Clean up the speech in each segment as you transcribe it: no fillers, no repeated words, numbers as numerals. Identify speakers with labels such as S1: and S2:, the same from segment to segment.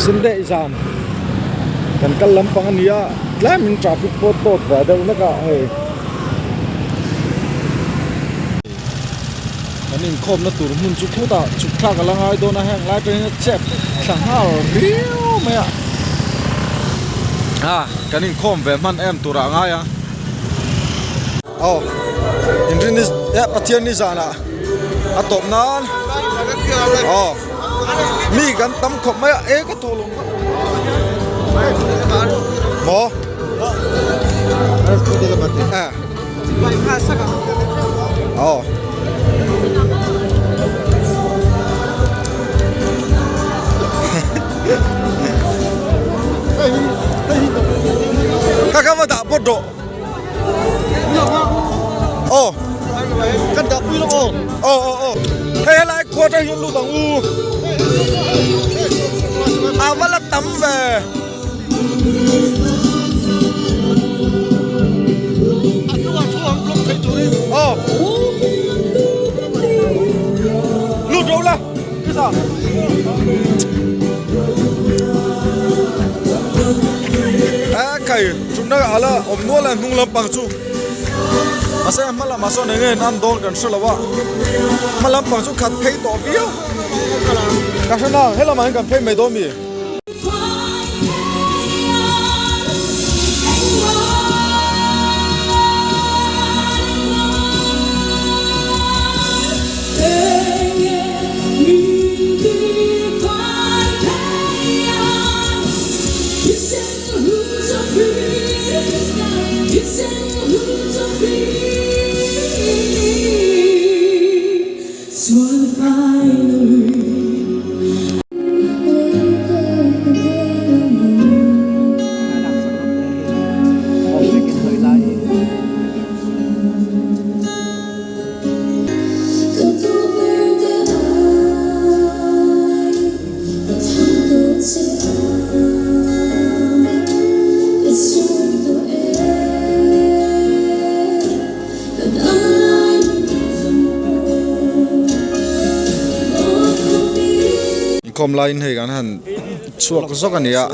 S1: Sunday zan kan kal lampang a ni a tlemin traffic pawh tawt ve deuh hlek a hei kan inkhawmna tur hmun chu khutah chhuk thlak a la ngai dawn a heng lai te hian a chep thla nghal riau mai a a kan inkhawm ve hman em turah a ngai a. Aw inrin ni eh Pathian ni zanah a tawp nan aw mi kan tam khawp mai a e ka tawh lo maw eh aw kha kha va dah pawt rawh. Aw kan dah pui lawk aw aw aw aw hei helai khua atang hian lut ang u a va la tam ve aw lut ro la kisa a kai Chumna ala awm nual a hnung lampang chu mahse hma lamah sawn eng nge an dawn kan hre lo a hma lampang chu khat phei tawh viau ka hre nang helamah hian kan phei mai dawn mi. Inkhawm laiin hei kan han chhuak zawk a ni a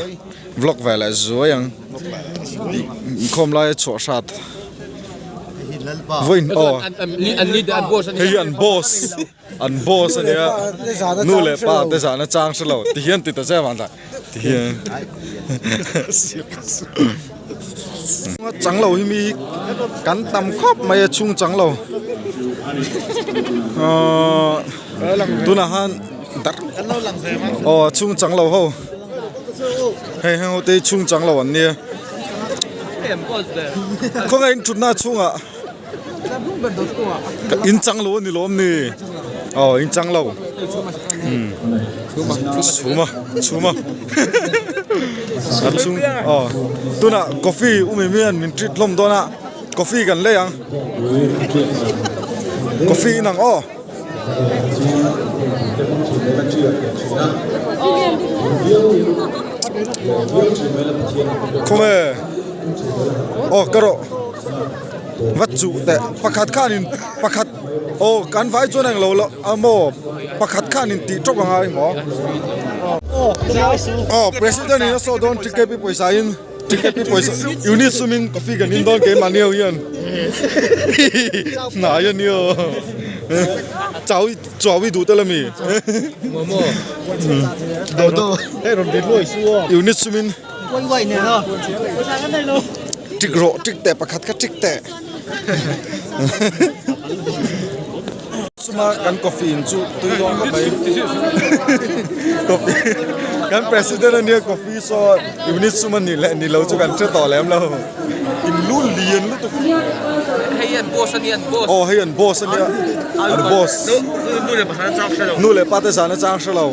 S1: vlog ve leh zuai ang inkhawm laia chhuah hrat vawiin aw hei hi an boss. An boss a nia nu leh pa te zahna chang hre lo ti hian ti ta che vang ta ti hian chang lo hi mi kan tam khawp mai a chhung chang lo ahh tunah han dar aw chhung chang lo ho hei heng ho te hi chhung chang lo an nia khawngaih in thutna chhungah. In chang lo a ni lawm ni aw in chang lo umm chhuma chhuma a chhung aw tunah coffee u mimi hian min treat hlawm dawn a coffee kan lei ang coffee in ang aw. Khawnge aw ka rawh. Va chuh teh pakhat khanin pakhat aw kan vai chuan englo lo a maw pakhat khanin tih tawk a ngai maw aw president in a saw dawn tkp pawisa in tkp pawisa unit sum in coffee kan in dawn keimahni ho hian hnai a nia chau chau i duh tel ami unit sum in. Tik rawh tik teh pakhat kha tik teh suma kan coffee in chu tui dawn khawp mai coffee kan president ania coffee saw unit sum ani leh ni lo chu kan hre tawh lem lo in lu lian lutuk
S2: hei an boss ania an boss
S1: aw hei an boss ania an boss nu leh pa te zan a chang hre lo.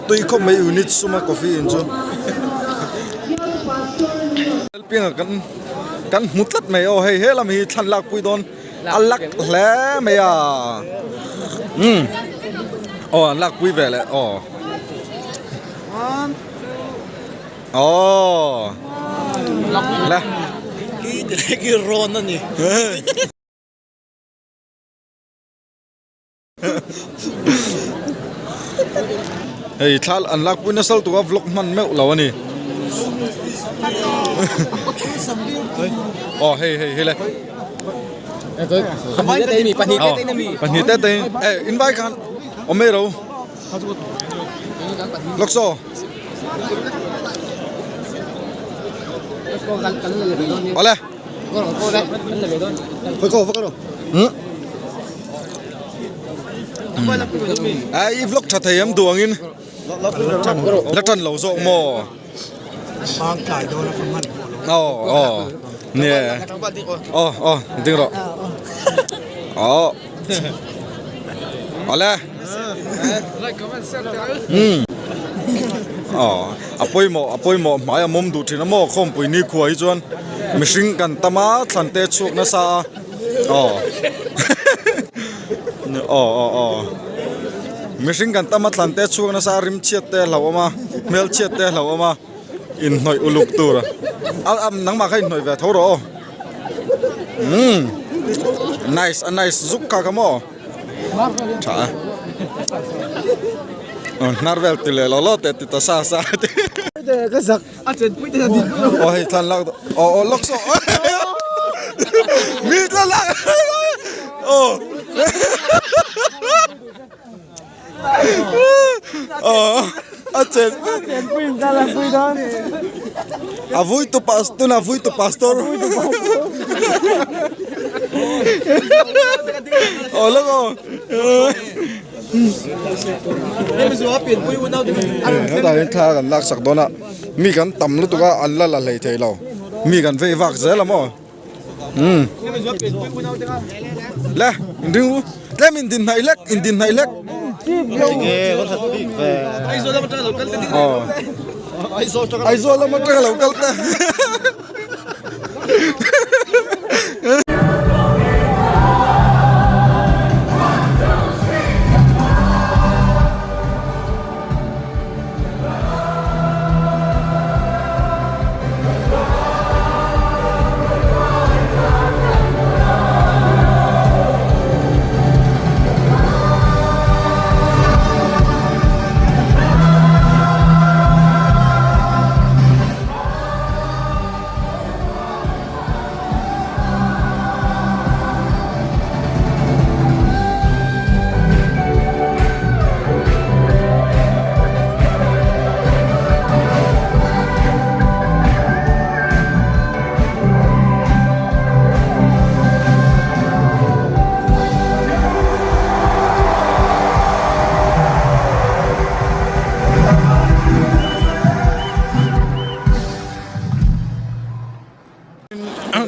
S1: Tui khawp mai unit suma coffee in chu pianga kan kan hmu tlat mai aw hei he lam hi thlan lak pui dawn a lak hle mai a umm aw an lak pui ve leh aw aw le
S3: rawn a ni.
S1: Hei thla an lakpui nasa lutuk a vlog hman meuh lo a ni. Aw hei hei hei le. Pahnih te te eh in vai khan awm mai ro. Lawk saw. Awle. Ai i vlog tha thei em duh angin la tan lo zawk maw aw aw nie aw aw ding rawh aw awle umm aw a pawimawh a pawimawh hmai a mawm duh thin a maw khawmpui nikhua hi chuan mihring kan tam a thlan te chhuak nasa a. Aw aw aw aw mihring kan tam a thlan te chhuak nasa a rim chhiat te a hlauhawm a hmel chhiat te a hlauhawm a inhnawih uluk tur a a nangmah kha inhnawih ve tho rawh aw umm nice a nice zuk kha kha maw tha a aw hnar vel ti leh law law teh ti ta sa sa te. Aw hei thlan lak aw aw lawk saw mi thlan lak aw aw a chen a vui tu pas tuna vui tu pastor aw lawk aw Hetah hian thla kan lak sak dawn a mi kan tam lutuk a an la la hlei thei lo mi kan vei vak zel a maw umm le in ring u tlem in din hnaih hlek in din hnaih hlek aw Aizawl lam atanga lo kal te.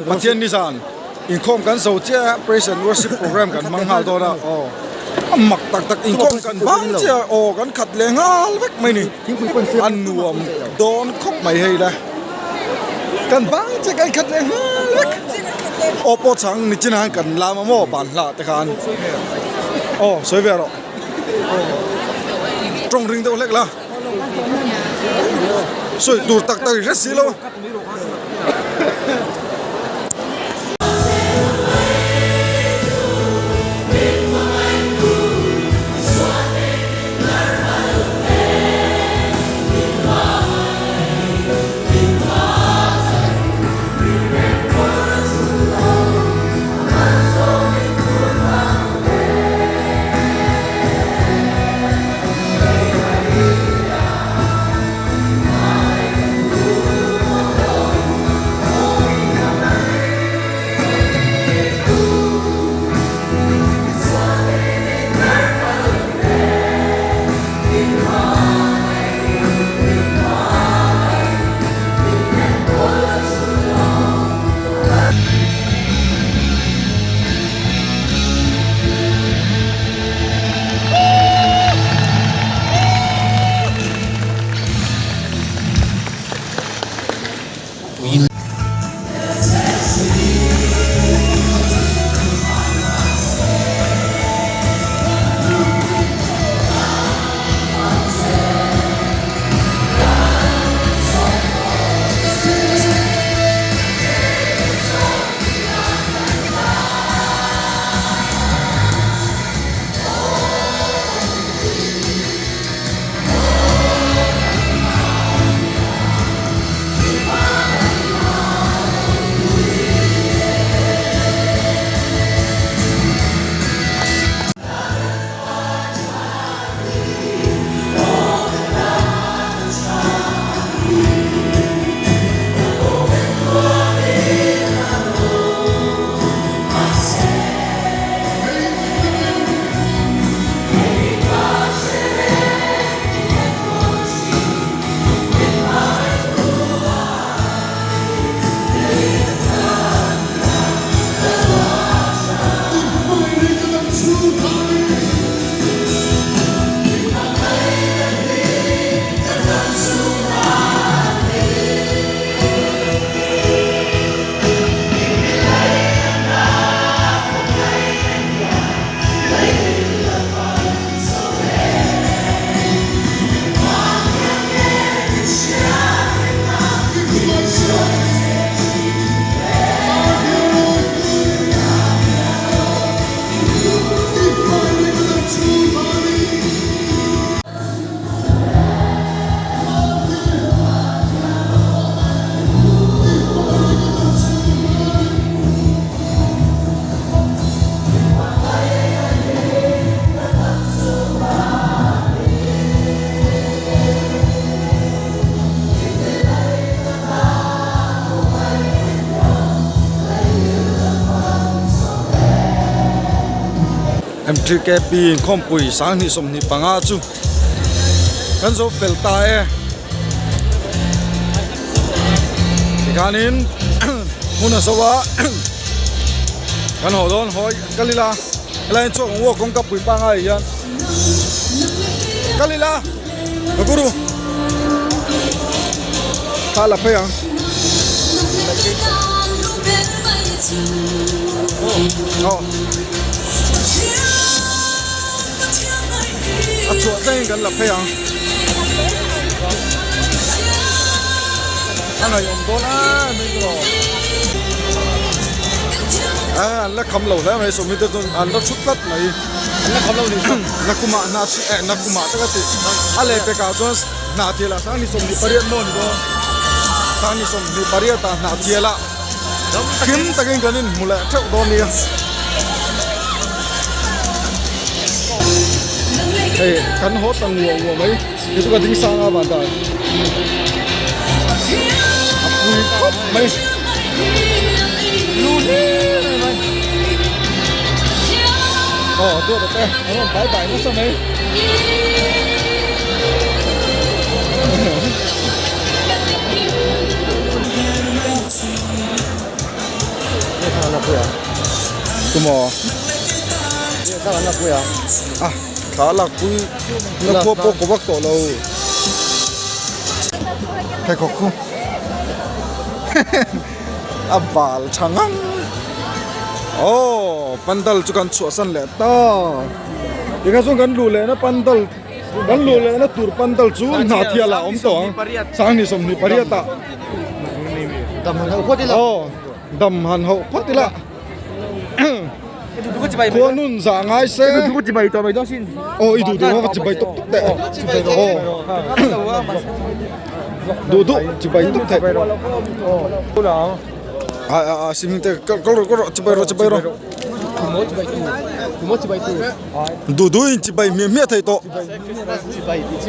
S1: Pathian ni zan inkhawm kan zo chiah a praise and worship program kan hmang nghal dawn a aw a mak tak tak inkhawm kan bang chiah a aw kan khat leh nghal vek mai ni a nuam dawn khawp mai hei le kan bang chiah kan khat leh nghal vek aw pawh chang nichin ah khan kan lam a maw ban hlah te khan aw sawi ve rawh tawng ring deuh hlek la. Sawi tur tak tak i hre si lo. TKP inkhawmpui 2025 chu kan zo fel ta e. Tikhanin hmun a zo a kan haw dawn hawi kal ila helai in chhuak ang u a kawngka pui pangai hian kal ila ka guru thla la phei ang. Aw a chhuah thlengin kan la phei ang a ngaihawm dawn em em erawh a an la kham lo hle mai sawmi te chuan an la thut tlat mai an la kham lo ni nakumah hna eh nakumah te ka ti a lehpekah chuan Hnahthialah 28 maw ni dawn? 28 ah Hnahthialah kim takin kan inhmu leh theuh dawn nia. Hei kan haw ta nguah nguah mai hei chu ka ding sang a van dan a pui khawp mai. Aw duat a te an rawn bye bye nasa mai. Tumaw a thla lakpui na khua pawh ka vak tawh lo pheikhawk khu a bal tha ngang aw pandal chu kan chhuahsan leh ta tikha chuan kan luh lehna pandal Kan luh lehna tur pandal chu Hnahthial ah a awm tawh ang, 28 ah.
S3: Dam han hauh phawt ila.
S1: Aw, dam han hauh phawt ila. Khua nun zah ngai se. Aw, i duh duh kha chibai tawp tawp teh. Aw, duh duh chibai tawp thei. A a a swimming te kal rawh kal rawh chibai rawh chibai rawh. Duh duh in chibai hmiah hmiah thei tawh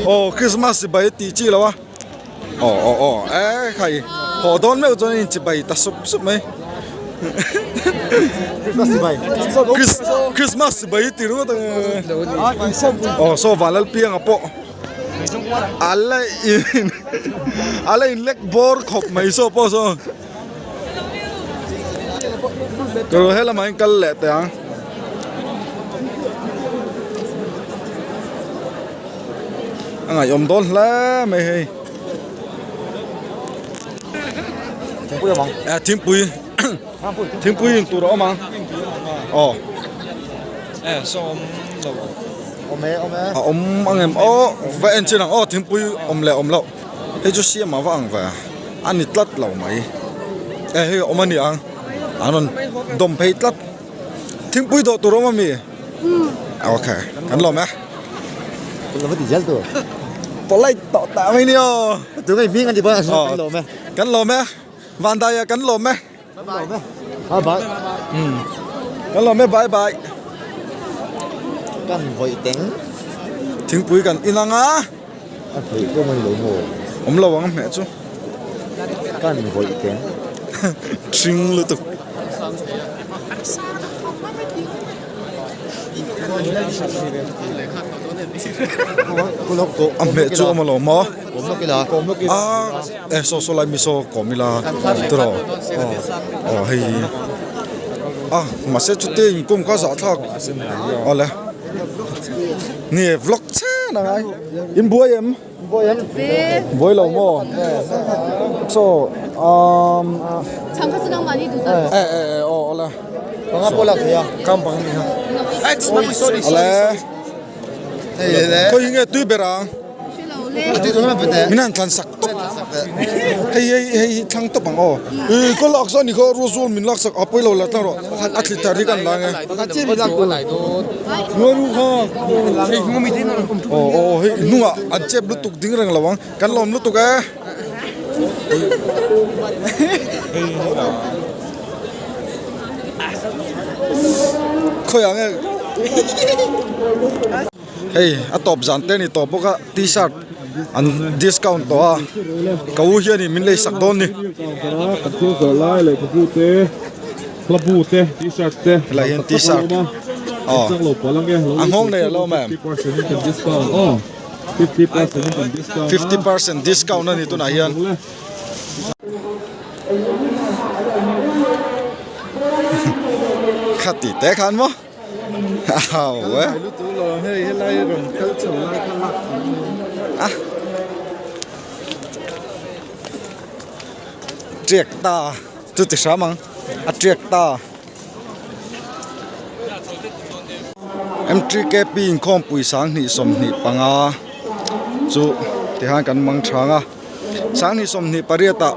S1: aw Christmas chibai tih chi lo a aw aw aw e khai haw dawn meuh chuan in chibai ta sup sup mai Christmas chibai tih ringawt aw saw Vanlalpianga pawh a la in a la in lek bawr khawp mai saw pawh saw. Turu he lamah hian kal leh teh ang. A ngaihawm dawn hle mai hei.
S3: Thingpui awm ang.
S1: Eh thingpui thingpui in tur a awm ang. Aw.
S2: Eh saw awm lo.
S3: Awm e awm e.
S1: A awm ang em aw va en chin ang aw thingpui awm leh awm loh. Hei chu siam a va ang ve a ni tlat lo mai e hei a awm a ni ang an rawn dawm phei tlat thingpui dawh tur a awm ami ok kan lawm e polite tawh tah mai ni aw kan lawm e vandaia kan lawm e kan lawm e bye bye
S3: kan vawi teng
S1: thingpui kan in ang a.
S3: A hmeh pawh mai lo maw?
S1: Awm lo ang a hmeh chu.
S3: Kan vawih teng.
S1: Thring lutuk. A hmeh chu awm alawm maw? A eh saw saw lai mi saw kawm ila tiraw aw hei a mahse chutia inkum kha zahthlak awle. Nge vlog chen a ngai. In buai em?
S3: Buai em?
S1: Buai lo maw? So um
S4: Chang kha chu nangmah ni duh ta.
S1: Eh eh eh aw awle.
S3: Panga pawh lak thei a.
S1: Kam pang ni ha. Awle. Khawi hi nge tui ber ang? Min han thlan sak tawp hei hei hei hi thlang tawp ang aw ih ka lak sawn ni kha rose wall min lak sak a pawi lo la tlang rawh a thli tar hi kan la ang e aw aw hei hnungah an chep lutuk ding reng lo ang kan lawm lutuk e. Khawiah nge. Hei a tawp zan te a ni tawh bawk a t-shirt an discount tawh a ka u hianin min lei sak dawn ni. Helai hian t-shirt. Aw a nghawng nei alo awm em? 50% discount a ni tunah hian. Khati te khan maw au e. Tiak ta chu ti hram ang a tiak ta. MTKP inkhawmpui 25 25 chu tihian kan mang chhang a 25 28 ah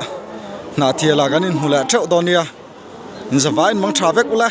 S1: hnah thial ah kan inhmu leh theuh dawn nia inzavaiin mang tha vek ula.